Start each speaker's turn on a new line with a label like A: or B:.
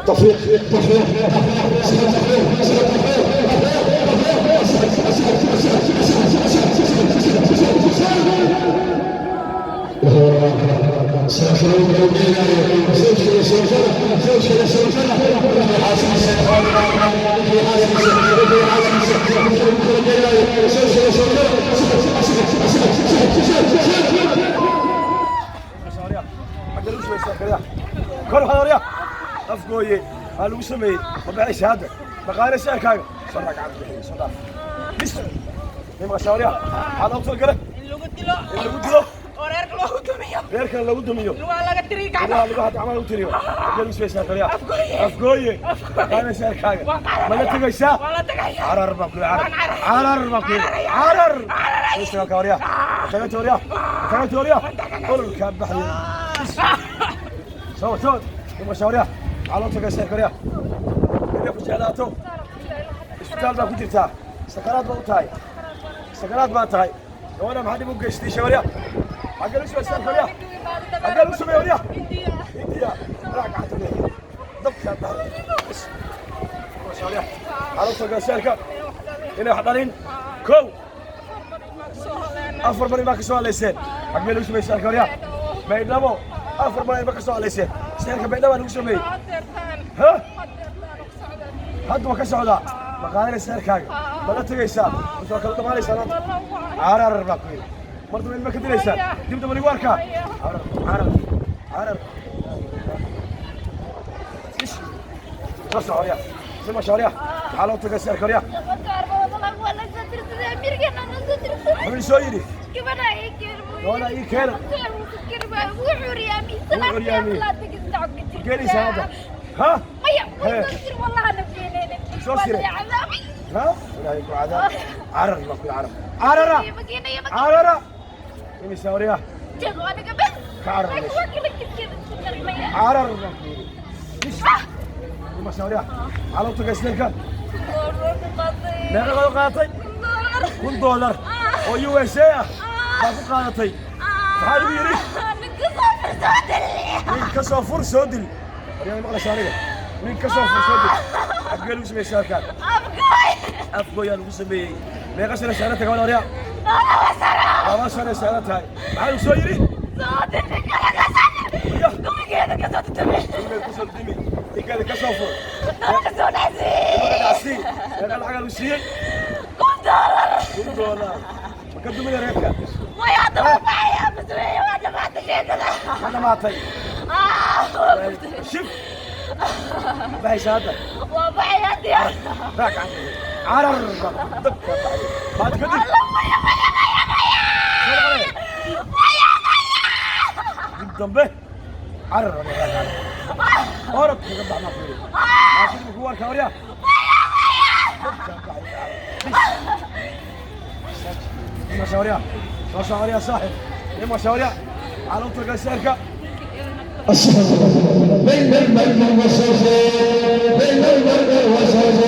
A: تفريق تفريق.
B: Afgooye aa lagu sameeyey ma baxaysa hadda maqaale sicirkaaga soo gacanta bixiyo soo dhaaf bis nimaqashaa waryaa maxaa loogu talagalay
C: in lagu dilo
B: in lagu dilo
C: oo reerka loogu dumiyo
B: reerkan lagu dumiyo
C: lugaa laga tiriyo
B: ilaa
C: gacmaha
B: lagu hadda camal lagu tiriyo xagee lagu sameeyey sicirka waryaa
C: Afgooye.
B: Afgooye maqaale sicirkaaga
C: Waan qaadanaya.
B: ma la tegaysaa
C: waa la tagaya
B: carar baan ku carar
C: Waan cararaya.
B: Carar baan ku
C: Cararaya.
B: carar
C: Cararaya.
B: soo istaagka waryaa tagayta waryaa tagayta waryaa ololkaa baxaya soo soo nimaqashaa waryaa maxaa loogu tagay sicirka waryaa inay ku jeclaato isbitaal baa ku jirtaa sakaraad baa u tahay sakaraad baa tahay gabadha maxaa dhib u geystay shawarya xagee lagu sameeyey sicirka waryaa xagee lagu sameeyey waryaa India madaxa gacanta leeyahay dabkaa baxaya shawarya maxaa loogu tagay sicirka inay wax dhalin kow afar marin baa ka soo haleyseen xagee lagu sameeyey sicirka waryaa Baydhabo afar marin baa ka soo haleyseen sicirka Baydhabo lagu sameeyey ha hadda waa ka socdaa ma qaadanaysa sicirkaaga ma la tegaysaa mise waa kala dhamaanaysaa maanta carar baa ku yidhi mar dambe ilma ka dilaysaa dib dambe lagu arkaa carar carar carar ish soo soco waryaa sima shawaryaa maxaa loo tagay sicirka waryaa muxuu soo yidhi gabadha ii keena keenaysaa hadda ha soo siray ha ilaahay ku cadaab carar baa ku yidhi carar carara carara imisa waryaa ka carar meesha carar baan ku yidhi ish imisa waryaa maxaa loo tagay sicirka meeqa qado qaadatay $1000 oo USA ah baa ku qaadatay maxaa lagu yidhi nin ka soo fur soo dil waryaa maqlaysa aniga nin ka soo fur soo dil xaggee lagu sameeyey sicirkaan Afgooyaa lagu sameeyey meeqa sano saaran tahay gabadha waryaa 2 sano saaran tahay maxaa lagu soo yidhi gurigeeda kusoo dimi ninkeeda ka soo fur ilmaha dhacsii meeqa lacagaa lagu siiyey $1000 ma ka dumina reerka ma dhamaatay shif baxaysa hadda raa gacanta carar baa dabka baxay maad kadib soo noqonaya dib dambe carar orod kaga bax maa ku yidhi maakidib ku arkaa waryaa dabka baxay nima shawaryaa soo soco waryaa saaxib nima shawaryaa maxaa loogu talagalay sicirka
A: بين المرء والزوج بين المرء والزوج.